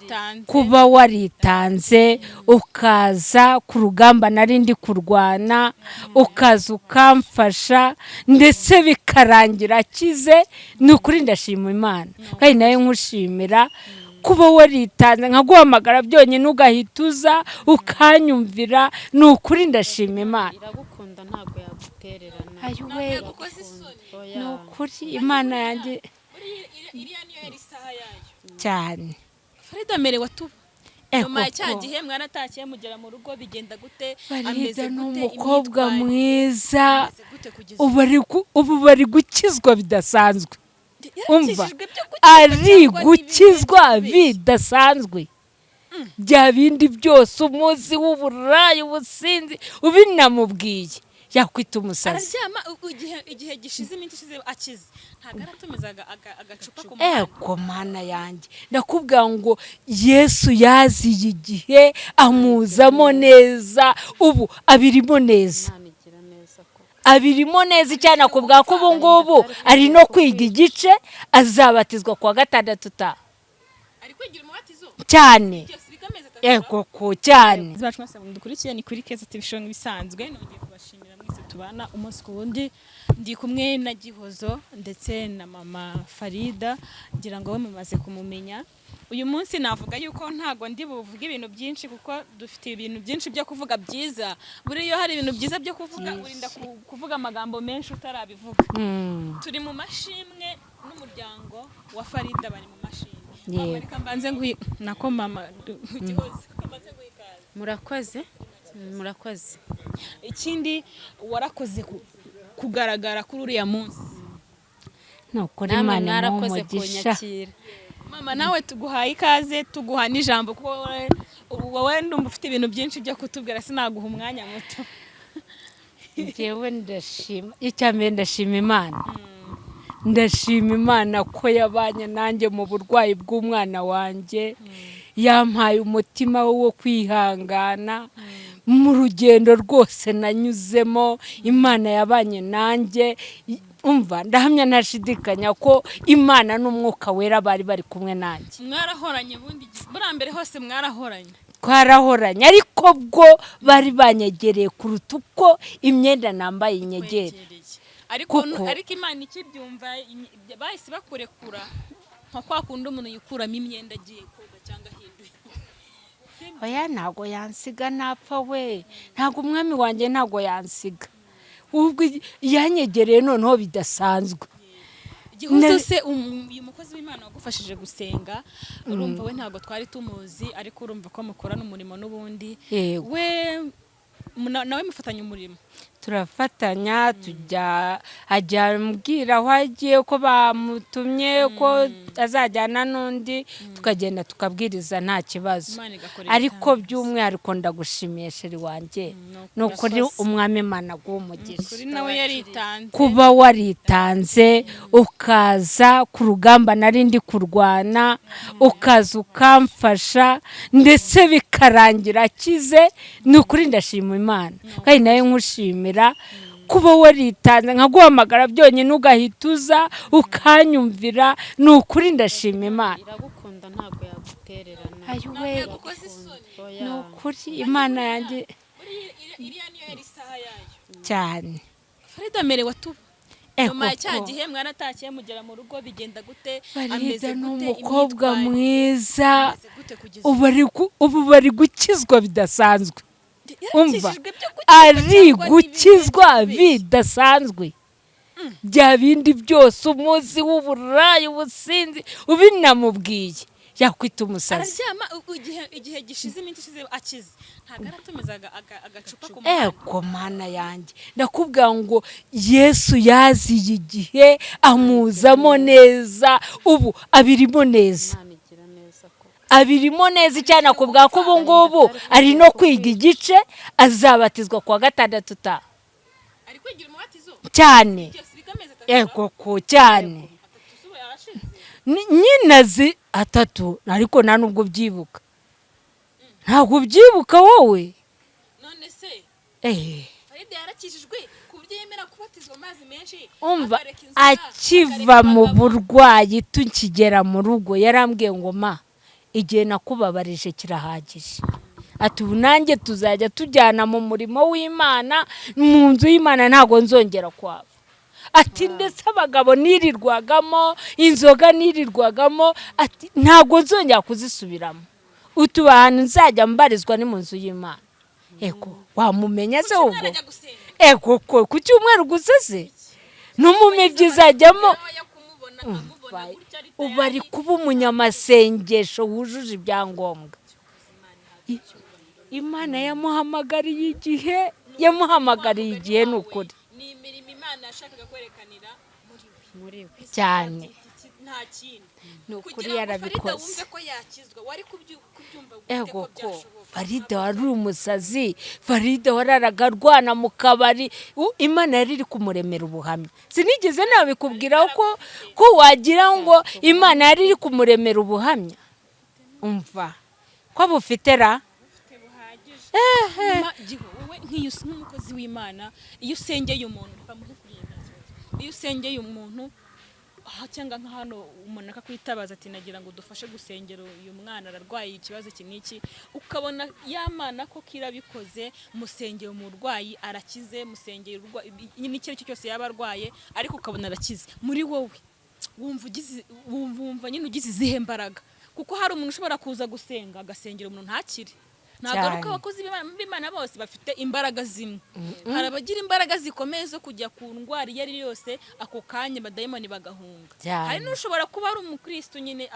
Waritanze. Kuba waritanze ukaza ku rugamba nari ndi kurwana, ukaza ukamfasha, ndetse bikarangira akize, ni ukuri ndashima Imana. Kandi nawe nkushimira kuba waritanze, nkaguhamagara byonyine ugahita uza ukanyumvira. Ni ukuri ndashima Imana. Iragukunda, ntabwo yagutererana. Ayiwe! Yagukoze isoni. Oya. Ni ukuri Imana yanjye. Iriya niyo yari isaha yayo. Cyane. Farida amerewe atuba nyuma ya cya Koko. gihe mwaratakiye mugera mu rugo, bigenda gute? Farida Ameze ni gute? umukobwa Imyitwarire mwiza. ameze gute kugeza Ubu bari gukizwa bidasanzwe, umva. Yarakijijwe byo gukizwa Ari cyangwa gukizwa n'ibindi byo bidasanzwe. Bya bindi byose, umunsi w'uburaya, ubusinzi, ubinamubwiye yakwita umusazi. Araryama igihe gishize, iminsi ishize akize, ntabwo aratumiza agacupa ku muhanda? Ego Mana yanjye, ndakubwira ngo Yesu yaziye igihe, amuzamo neza, ubu abirimo neza. Imana igira neza koko. Abirimo neza cyane. Akubwira ko ubu ngubu ari no kwiga igice, azabatizwa kuwa gatandatu utaha. Ari kwigira umubatizo? Cyane. Byose biga amezi 3? Ego ko cyane. Bacu mwese dukurikiye, ni kuri Keza TV Show nk'ibisanzwe. Nongeye kubashimira mwese tubana umunsi ku wundi. Ndi kumwe na Gihozo ndetse na mama Farida, ngira ngo we mumaze kumumenya. Uyu munsi navuga yuko ntago ndi buvuge ibintu byinshi, kuko dufite ibintu byinshi byo kuvuga byiza. Buriya iyo hari ibintu byiza byo kuvuga, urinda kuvuga amagambo menshi utarabivuga. Turi mu mashimwe n'umuryango wa Farida, bari mu mashimwe. Yego. Mama, reka mbanze nguhi, nako mama Gihozo, reka mbanze nguhe ikaze. Murakoze, murakoze. Ikindi, warakoze kugaragara kuri uriya munsi. Ni ukuri. Namwe Imana imuhe mwarakoze umugisha. kunyakira. Mama, nawe tuguhaye ikaze, tuguha n'ijambo, kuko wowe ndumva ufite ibintu byinshi byo kutubwira, sinaguha umwanya muto. Njyewe ndashima, icya mbere ndashima Imana. Ndashima Imana ko yabanye nanjye mu burwayi bw'umwana wanjye, yampaye umutima wo kwihangana mu rugendo rwose nanyuzemo. Imana yabanye nanjye. Umva, ndahamya ntashidikanya ko Imana n'Umwuka Wera bari bari kumwe nanjye. Mwarahoranye ubundi buriya mbere hose mwarahoranye? Twarahoranye, ariko bwo bari banyegereye kuruta uko imyenda nambaye inyegera. Wegereye. Ariko Kuko ariko Imana ikibyumva, bahise bakurekura nka kwa kundi umuntu yikuramo imyenda agiye koga cyangwa ahinduye. Oya, ntabwo yansiga napfa we. Ntabwo, umwami wanjye ntabwo yansiga. Ubwo yanyegereye noneho bidasanzwe. Gihozo se, uyu mukozi w'Imana wagufashije gusenga, urumva we ntabwo twari tumuzi, ariko urumva ko mukorana umurimo n'ubundi. Yego. We nawe mufatanya umurimo? Turafatanya, tujya, ajya ambwira aho agiye, ko bamutumye, ko azajyana n'undi, tukagenda tukabwiriza nta kibazo. Imana igakora Ariko ibitangaza. by'umwihariko ndagushimiye, chéri wanjye. Ni Ni ukuri, Murakoze. Umwami Imana aguhe umugisha. Kuri nawe yaritanze. Kuba waritanze ukaza ku rugamba nari ndi kurwana, ukaza ukamfasha, ndetse bikarangira akize, ni ukuri ndashima Imana. Kandi nawe nkushimira kuba waritanze, nkaguhamagara byonyine ugahita uza ukanyumvira. Ni ukuri ndashima Imana. Iragukunda, ntabwo yagutererana. Ayiwe! Yagukoze isoni. Oya. Ni ukuri, Imana yanjye. Iriya niyo yari isaha yayo. Cyane. Farida amerewe atuba nyuma ya cya Koko. gihe mwaratakiye mugera mu rugo, bigenda gute? Farida Ameze ni gute? umukobwa Imyitwarire mwiza. ameze gute kugeza Ubu bari gukizwa bidasanzwe, umva. Yarakijijwe byo gukizwa Ari cyangwa gukizwa n'ibindi byo bidasanzwe. Bya bindi byose, umunsi w'uburaya, ubusinzi, ubinamubwiye yakwita umusazi. Araryama igihe gishize, iminsi ishize akize, ntabwo aratumiza agacupa ku muhanda? Ego Mana yanjye, ndakubwira ngo Yesu yaziye igihe, amuzamo neza, ubu abirimo neza. Imana igira neza koko. Abirimo neza cyane. Akubwira ko ubu ngubu ari no kwiga igice, azabatizwa kuwa gatandatu utaha. Ari kwigira umubatizo? Cyane. Byose biga amezi 3? Ego ko cyane. 3 zuba yarashize. Nyine azi atatu, ariko nta nubwo ubyibuka, ntabwo ubyibuka wowe. None se Farida yarakijijwe ku buryo yemera kubatizwa amazi menshi, Umva, akareka inzoga, akiva akareka mu abagabo? burwayi, tukigera mu rugo yarambwiye ngo: "Ma, Igihe nakubabarije kirahagije. Ati: "Ubu nanjye tuzajya tujyana mu murimo w'Imana, mu nzu y'Imana, ntabwo nzongera kwava." Ati: "Ndetse abagabo nirirwagamo, inzoga nirirwagamo," ati, "ntabwo nzongera kuzisubiramo. Utuba ahantu nzajya mbarizwa ni mu nzu y'Imana." Ego, wamumenya se ubwo? Ajya gusenga. Ego ko ku cyumweru gusa se no mu mibyizi ajyamo. Yo kumubona akamubona gutya ari Ubu ari kuba umunyamasengesho wujuje ibyangombwa. Imana yamuhamagariye igihe, yamuhamagariye igihe, ni ukuri. Ni imirimo Imana yashakaga kwerekanira muri we. Muri we. Cyane. Nta kindi. Ni ukuri. Kugira ngo Farida Yarabikoze. wumve ko yakizwa, wari kubyumva gute Ego ko ko byashoboka? Farida wari umusazi, Farida wararaga arwana mu kabari, Imana yari iri kumuremera ubuhamya. Sinigeze nabikubwira ko wagira ngo Imana yari iri kumuremera ubuhamya. Umva ko bufite ra. Buhagije. Giho, wowe nk'umukozi w'Imana, iyo usengeye umuntu, bamuhe kuri iyi nta kibazo. Iyo usengeye umuntu aha cyangwa nka hano, umuntu akakwitabaza ati: "Nagira ngo dufashe gusengera uyu mwana, ararwaye ikibazo iki n'iki," ukabona ya Mana koko irabikoze, musengeye umurwayi arakize, musengeye nyine icyo ari cyo cyose yaba arwaye ariko ukabona arakize, muri wowe wumva nyine ugize izihe mbaraga? Kuko hari umuntu ushobora kuza gusenga, agasengera umuntu ntakire. Ntabwo ari uko abakozi b'Imana bose bafite imbaraga zimwe. Hari abagira imbaraga zikomeye zo kujya ku ndwara iyo ari yo yose ako kanya abadayimoni bagahunga. Hari n'ushobora kuba ari umukristo nyine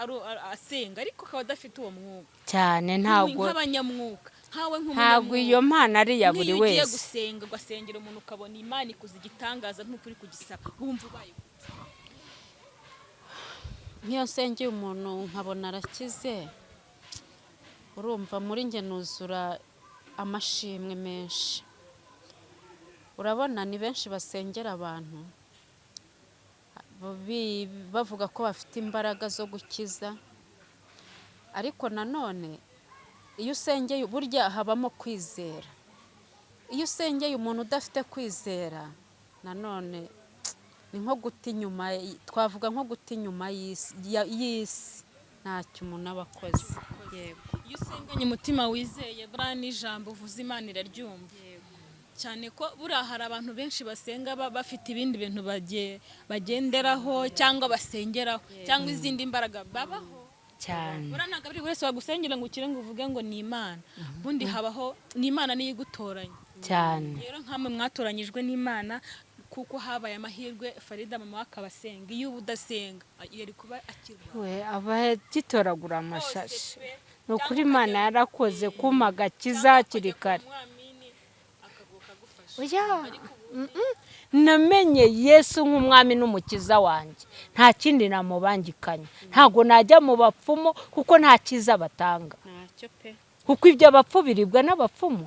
asenga ariko akaba adafite uwo mwuka. Cyane, ntabwo Nk'abanyamwuka nkawe, ntabwo nk'umunyamwuka, iyo mpano ari iya buri nk'iyo ugiye wese. gusenga, ugasengera umuntu, ukabona Imana ikuze igitangaza nk'uko uri kugisaba, wumva ubaye gute? Nk'iyo nsengeye umuntu nkabona arakize, urumva muri njye nuzura amashimwe menshi. Urabona ni benshi basengera abantu bavuga ko bafite imbaraga zo gukiza, ariko nanone iyo usengeye, burya habamo kwizera. Iyo usengeye umuntu udafite kwizera, nanone ni nko guta inyuma, twavuga nko guta inyuma y'isi, ntacyo umuntu aba akoze. Yego. Iyo usenganye umutima wizeye, buriya n'ijambo uvuze Imana iraryumva cyane, ko buriya hari abantu benshi basenga bafite ibindi bintu bagenderaho cyangwa basengeraho cyangwa izindi mbaraga babaho. Cyane. Buriya ntabwo buri wese wagusengera ngo ukire ngo uvuge ngo ni Imana. Ubundi habaho ni Imana niyo igutoranya. Cyane. Rero nkamwe mwatoranyijwe n'Imana, kuko habaye amahirwe Farida mama we akaba asenga, iyo uba udasenga yari kuba akirwaye. We aba agitoragura amashashi. Hose pe. Ni ukuri. Cyangwa Imana yarakoze kumpa agakiza cyangwa hakiri ukajya ku kare. mwamini akagufasha. Oya. Ariko ubundi Namenye Yesu nk'umwami n'umukiza wanjye, nta kindi namubangikanya. Ntabwo najya mu bapfumu kuko nta cyiza batanga. Ntacyo pe. Kuko ibyo abapfu biribwa n'abapfumu.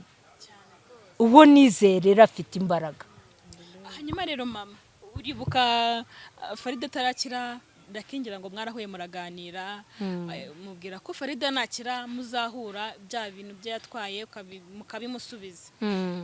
Uwo nizeye rero afite imbaraga. Hanyuma rero mama, uribuka Farida atarakira, ndakingira ngo mwarahuye muraganira, mubwira ko Farida nakira muzahura, bya bintu bye yatwaye mukabimusubiza.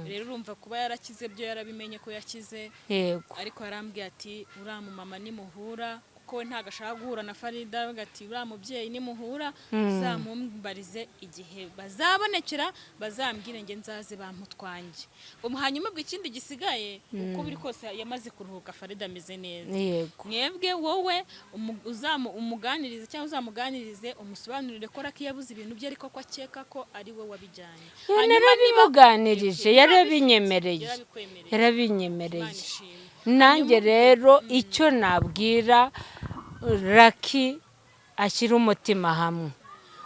Rero urumva kuba yarakize byo yarabimenye ko yakize. Yego. Ariko yarambwiye ati: "Uriya mumama nimuhura," kuko we ntabwo ashaka guhura na Farida, aravuga ati: "Uriya mubyeyi nimuhura uzamumbarize igihe bazabonekera, bazambwire nge nzaze bamputwange." Ubu hanyuma ubwo ikindi gisigaye, uko biri kose yamaze kuruhuka, Farida ameze neza. Yego. Mwebwe wowe umuganirize cyangwa uzamuganirize, umusobanurire ko Raki yabuze ibintu bye ariko ko akeka ko ari we wabijyanye. Hanyuma Narabimuganirije, yarabinyemereye. Yarabikwemereye. Yarabinyemereye. Imana ishimwe. Nanjye rero icyo nabwira Raki, ashyira umutima hamwe.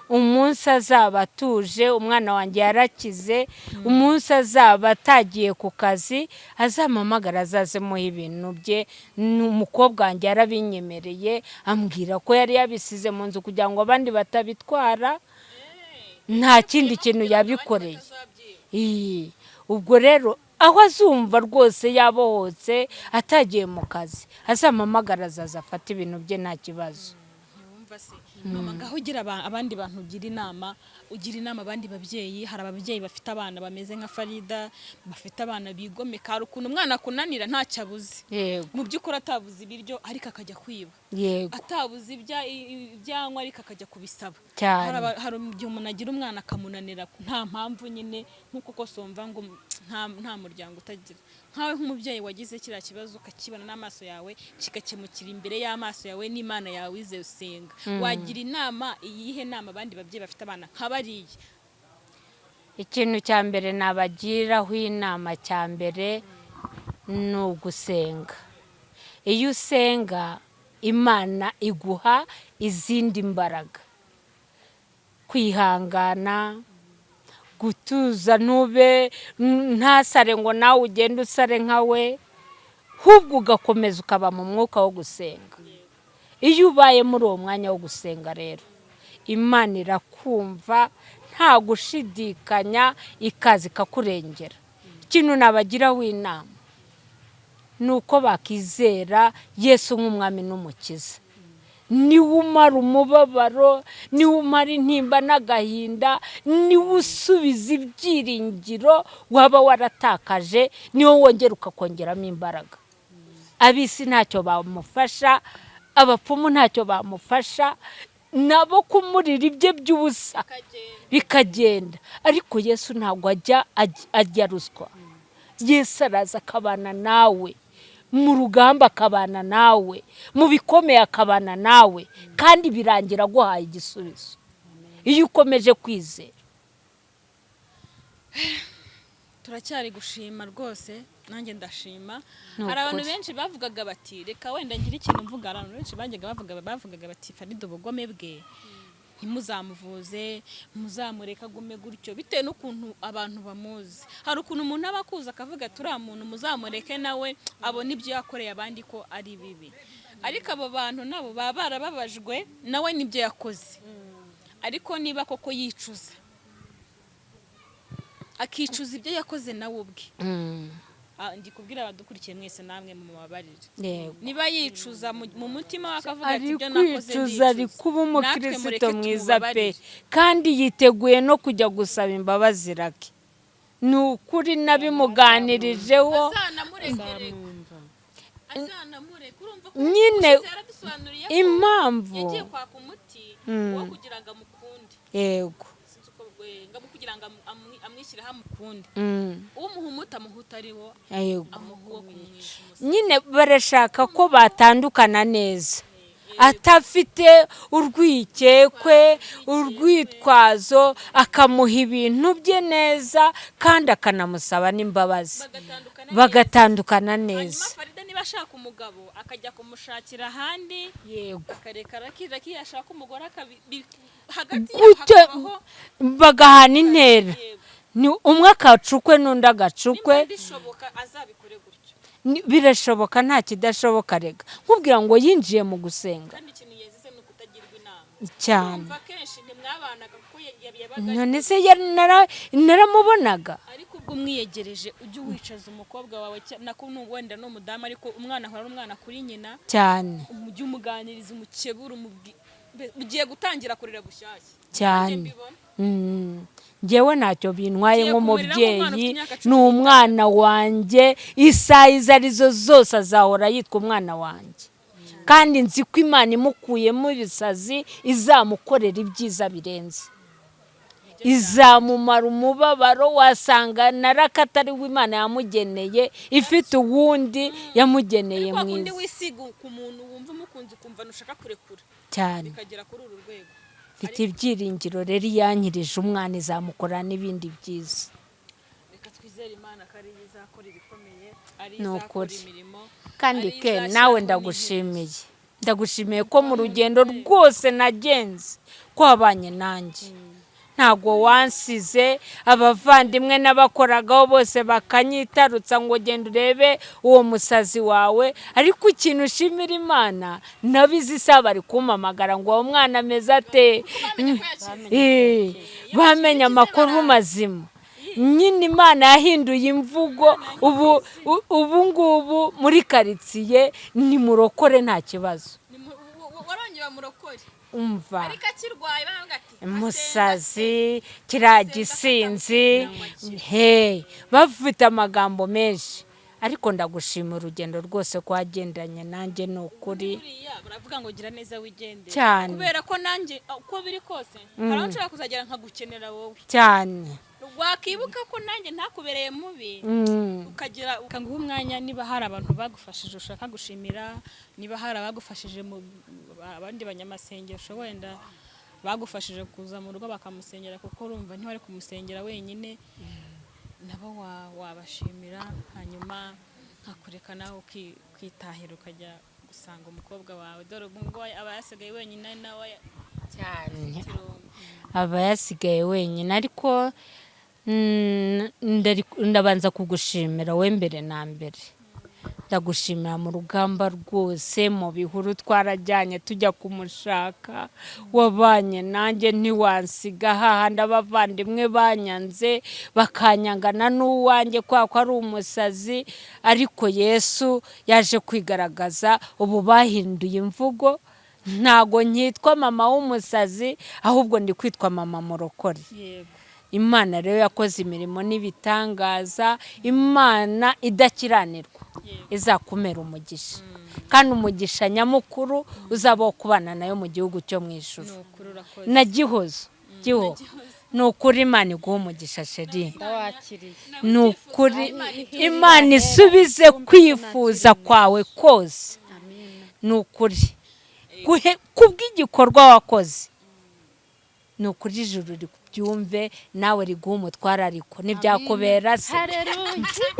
Umunsi azaba atuje, umwana wanjye yarakize, umunsi azaba atagiye ku kazi, azampamagara, azaze muha ibintu bye. Ni umukobwa wanjye, yarabinyemereye, ambwira ko yari yabisize mu nzu kugira ngo abandi batabitwara, nta kindi kintu yabikoreye. Iyi, ubwo rero aho azumva rwose yabohotse atagiye mu kazi, azampamagara, azaza afate ibintu bye, nta kibazo. Ntiwumva se? Mama, ngaho ugira abandi bantu ugira inama, ugira inama abandi babyeyi. Hari ababyeyi bafite abana bameze nka Farida, bafite abana bigomeka. Hari ukuntu umwana akunanira ntacyo abuze, mu by'ukuri atabuze ibiryo ariko akajya kwiba, atabuze ibyanywa ariko akajya kubisaba. Hari igihe umuntu agira umwana akamunanira nta mpamvu nyine, nk'uko kose wumva ngo nta muryango utagira. Nkawe nk'umubyeyi wagize kiriya kibazo, ukakibona n'amaso yawe, kigakemukira imbere y'amaso yawe n'Imana yawe wizeye usenga, wagira inama iyihe nama abandi babyeyi bafite abana nka bariya? Ikintu cya mbere nabagiraho inama, cya mbere ni ugusenga. Iyo usenga, Imana iguha izindi mbaraga, kwihangana, gutuza, ntube ntasare ngo nawe ugende usare nka we, ahubwo ugakomeza ukaba mu mwuka wo gusenga. Iyo ubaye muri uwo mwanya wo gusenga rero, Imana irakumva nta gushidikanya, ikaza ikakurengera. Ikintu nabagiraho inama ni uko bakizera Yesu nk'umwami n'umukiza. Niwe umara umubabaro, niwe umara intimba n'agahinda, niwe usubiza ibyiringiro waba waratakaje, niwe wongera ukakongeramo imbaraga. Ab'isi ntacyo bamufasha, abapfumu ntacyo bamufasha, nabo kumurira ibye by'ubusa bikagenda. Ariko Yesu ntabwo ajya ajya ruswa. Yesu araza akabana nawe mu rugamba, akabana nawe mu bikomeye, akabana nawe, kandi birangira aguhaye igisubizo iyo ukomeje kwizera. Turacyari gushima rwose, nanjye ndashima. Ni Hari abantu ukuri. benshi bavugaga bati, reka wenda ngire ikintu mvuga, hari abantu benshi bajyaga bavuga, bavugaga bati: "Farida ubugome bwe ntimuzamuvuze, muzamureke agume gutyo," bitewe n'ukuntu abantu bamuzi. Hari ukuntu umuntu aba akuzi akavuga ati: "Uriya muntu muzamureke nawe abone ibyo yakoreye abandi ko ari bibi." Ariko abo bantu nabo baba barababajwe nawe n'ibyo yakoze. Ariko niba koko yicuza, akicuza ibyo yakoze nawe ubwe, ndi kubwira abadukurikiye mwese, namwe mubabarire. Niba yicuza mu mutima we akavuga ati Ari ibyo nakoze kwicuza, ari ndicuza, kuba natwe umukristo mureke mwiza pe. tumubabarire. Kandi yiteguye no kujya gusaba imbabazi Rake. Ni ukuri nabimuganirijeho. Azanamurekere. Nzamwumva. Azanamureke, urumva ko Nyine ubushize yaradusobanuriye ko impamvu yagiye kwaka umuti wo kugira ngo amukunde. Sinzi uko ngo kugira ngo amwishyireho amukunde. Umuha umuti amuha utariwo, amuha uwo kumwisha. Nyine barashaka ko batandukana neza, atafite urwikekwe, urwitwazo, akamuha ibintu bye neza kandi akanamusaba n'imbabazi. Bagatandukana neza. Bagatandukana Hanyuma neza. Farida niba ashaka umugabo akajya kumushakira ahandi, akareka Raki yashaka umugore hagati yabo Gutyo hakabaho bagahana intera. Ni umwe akacukwe n'undi agacukwe. Niba bishoboka azabikore gutyo. Birashoboka, nta kidashoboka. Rega nkubwira ngo yinjiye mu gusenga. Kandi ikintu yazize ni ukutagirwa inama. Cyane. Umva, kenshi ntimwabanaga kuko yabaga None se naramubonaga? Ariko ubwo umwiyegereje, ujye uwicaza umukobwa wawe, nako wenda ni umudamu, ariko umwana ahora ari umwana kuri nyina. Cyane. Ujye umuganiriza, umukebure, ugiye gutangira kurera bushyashya. Cyane. Nanjye mbibona. Njyewe ntacyo bintwaye Ugiye kumurera nk'umubyeyi. nk'umwana ufite imyaka Ni 15. umwana wanjye, isaha izo arizo zose azahora yitwa umwana wanjye, kandi nzi ko Imana imukuyemo ibisazi izamukorera ibyiza birenze, izamumara umubabaro. Wasanga na Rake atari we Imana yamugeneye, ifite uwundi yamugeneye Ariko kundi mwiza. wisiga ku muntu wumva umukunze, ukumva ntushaka kurekura, Cyane. bikagera kuri uru rwego. Mfite ibyiringiro rero, iyankirije umwana izamukora n'ibindi byiza. Reka twizere Imana ko ariyo izakora ibikomeye, ari Ni izakora ukuri. imirimo, Kandi ariyo ke izashyiraho nawe n'iherezo. Ndagushimiye ko mu rugendo rwose nagenze ko wabanye nanjye, ntabwo wansize. Abavandimwe n'abakoragaho bose bakanyitarutsa ngo genda urebe uwo musazi wawe. Ariko ikintu ushimira Imana, nabizi isaha bari kumpamagara ngo uwo mwana ameze ate. Bamenye amakuru mazima nyine. Imana yahinduye imvugo, ubu ngubu muri karitsiye ni murokore, nta kibazo. Warongeye murokore. Umva, Ariko akirwaye baravuga ati musazi, kiriya gisinzi, he, bafite amagambo menshi, ariko ndagushima urugendo rwose ko wagendanye nanjye, ni ukuri. Buriya baravuga ngo gira neza wigendere. Cyane. Kubera ko nanjye uko biri kose hari aho nshobora kuzagera nkagukenera wowe. Cyane. Wakibuka ko nanjye ntakubereye mubi, ukagira ukanguha umwanya. Niba hari abantu bagufashije ushaka gushimira, niba hari abagufashije mu abandi banyamasengesho wenda bagufashije kuza mu rugo bakamusengera, kuko urumva ntiwari kumusengera wenyine, nabo wabashimira, hanyuma nkakureka nawe ukitahira ukajya gusanga umukobwa wawe. Dore ubu ngubu aba yasigaye wenyine nawe. Cyane. Kirungo. Aba yasigaye wenyine, ariko ndabanza kugushimira we mbere na mbere. Ndagushimira mu rugamba rwose, mu bihuru twarajyanye tujya kumushaka, wabanye nanjye ntiwansiga, hahandi abavandimwe banyanze bakanyangana n'uwanjye kubera ko ari umusazi. Ariko Yesu yaje kwigaragaza, ubu bahinduye imvugo, ntago nkitwa mama w'umusazi, ahubwo ndi kwitwa mama murokore. Imana rero yakoze imirimo n'ibitangaza, Imana idakiranirwa izakumera umugisha, kandi umugisha nyamukuru uzaba wo kubana nayo mu gihugu cyo mu ijuru. Ni ukuri, urakoze. Na Gihozo, Giho, ni ukuri, Imana iguha umugisha, chérie. Ndawakiriye. Ni ukuri, Imana isubize kwifuza kwawe kose. Amina. Ni ukuri, kubw'igikorwa wakoze, ni ukuri, ijuru ribyumve nawe riguha umutware, ariko ntibyakubera se? Haleluya.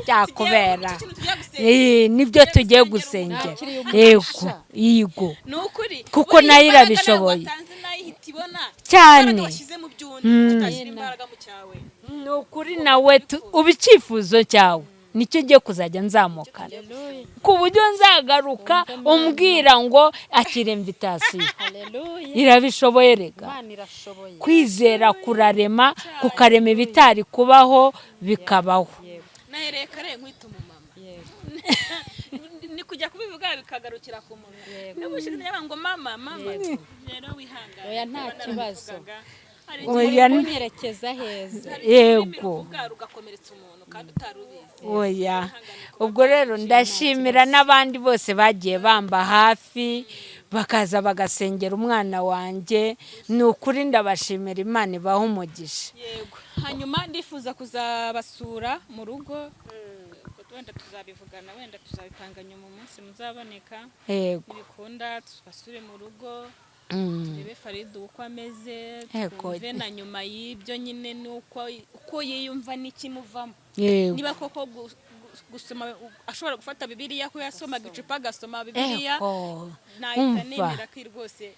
Byakubera. Icyo kintu tugiye gusenga. Nibyo tugiye gusengera. Nakiriye Yego. umugisha. Yego. Ni ukuri. Kuko Buriya nayo imbaraga irabishoboye. nawe watanze nayo ihita ibona Cyane. imbaraga washyize mu by'undi, utashyira imbaraga mu cyawe. Ni ukuri, nawe uba icyifuzo cyawe nicyo ngiye kuzajya nzamukana, Haleluya. ku buryo nzagaruka umbwira ngo akira invitation. Haleluya. Irabishoboye rega. Imana irashoboye. Kwizera kurarema, kukarema ibitari kubaho bikabaho. Yego. Nahereye kare nkwita umumama. Yego. Ni kujya kubivuga bikagarukira ku munwa. Yego. N'ubushize yabaga ngo mama, mama, rero wihangane. Oya, nta Niba kibazo. narabivugaga, hari Oya, igihe Kunyerekeza heza. hari igihe ururimi Yego. ruvuga rugakomeretsa umuntu kandi utari ubizi. Oya, ubwo rero ndashimira n'abandi bose bagiye bamba hafi, bakaza bagasengera umwana wanjye. Ni ukuri ndabashimira, Imana ibaha umugisha. Yego, hanyuma ndifuza kuzabasura mu rugo. Ubwo wenda tuzabivugana, wenda tuzabipanga nyuma umunsi muzaboneka. Yego. Nibikunda tubasure mu rugo, turebe Farida uko ameze, Yego. twumve na nyuma y'ibyo nyine n'uko uko yiyumva n'ikimuvamo, niba koko gusoma ashobora gufata Bibiliya, ko yasomaga icupa agasoma Bibiliya, nahita Umva. nemera ko rwose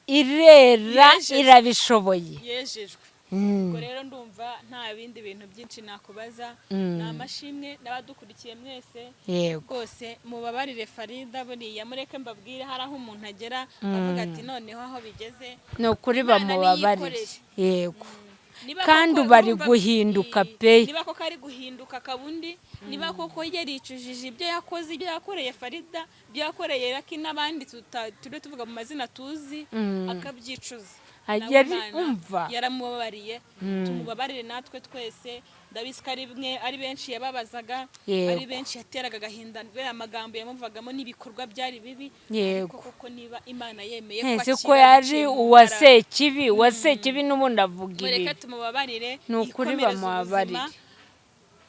Irera. Yejejwe. Irabishoboye. Yejejwe. Ubwo rero ndumva nta bindi bintu byinshi nakubaza, ni amashimwe n'abadukurikiye mwese. Rwose mubabarire Farida. Buriya mureke mbabwire, hari aho umuntu agera avuga ati noneho aho bigeze, Ni ukuri, Imana bamubabarire. niyikorere. Yego. Niba Kandi koko ubu ari urumva- guhinduka pe. Niba koko ari guhinduka kabundi, niba koko yaricujije ibyo yakoze, ibyo yakoreye Farida, ibyo yakoreye Raki n'abandi turi tuvuga mu mazina tuzi, akabyicuza. Nawe Imana Umva. yaramubabariye, tumubabarire natwe twese. Ndabizi ko ari bimwe, ari benshi yababazaga, ari benshi yateraga agahinda kubera amagambo yamuvagamo n'ibikorwa byari bibi. Ariko koko niba Imana yemeye ko Ese akira ko yari biciye mu uwa mbaraga, Sekibi, uwa Sekibi n'ubundi avuga mureke ibi. tumubabarire. Ni ukuri, Yikomereze bamubabarire. ubuzima,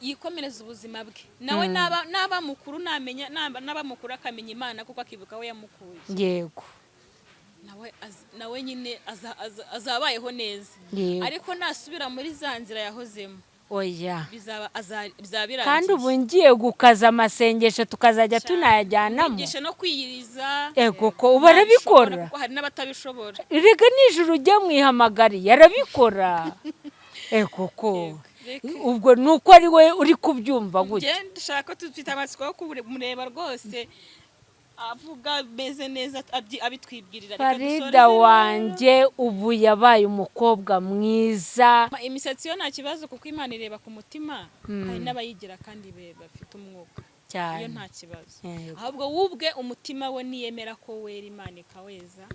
yikomereze ubuzima bwe. Nawe naba mukuru namenya, naba mukuru akamenya Imana kuko akibuka aho yamukuye, nawe nyine azabayeho neza. Ariko nasubira muri za nzira yahozemo, Oya. bizaba birangiye. Kandi ubu ngiye gukaza amasengesho, tukazajya tunayajyanamo. Mwigishe no kwiyiriza. Ego ko ubu arabikora. Kuko hari n'abatabishobora. Rega nijoro ujya mwihamagariye arabikora. Ego ko Reka. Ubwo ni uko ari we uri kubyumva gutya. Njye ndashaka ko dufite amatsiko yo kumureba rwose avuga ameze neza, abitwibwirira. Reka Farida dusoreze. wanjye ubu yabaye umukobwa mwiza. Imisatsi yo nta kibazo, kuko Imana ireba ku mutima. Hari n'abayigira kandi bafite umwuka. Cyane. Iyo nta kibazo. Yego. Ahubwo we ubwe umutima we niyemera ko wera, Imana ikaweza,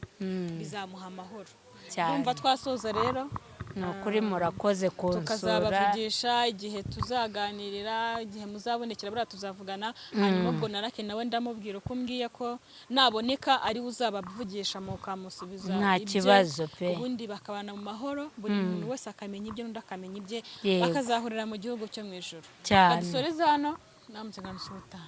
bizamuha amahoro. Cyane. Ndumva twasoza rero. Ni ukuri, murakoze kunsura. Tukazabavugisha igihe tuzaganirira, igihe muzabonekera, buriya tuzavugana. Hanyuma ubwo narake nawe ndamubwira uko umbwiye ko naboneka ari we uzabavugisha, mukamusubiza Nta ibye, kibazo pe. ubundi bakabana mu mahoro, buri muntu wese akamenya ibye n'undi akamenya ibye, Yego. bakazahurira mu gihugu cyo mu ijuru. Cyane. Badusoreze hano namutse nkamusuhuta.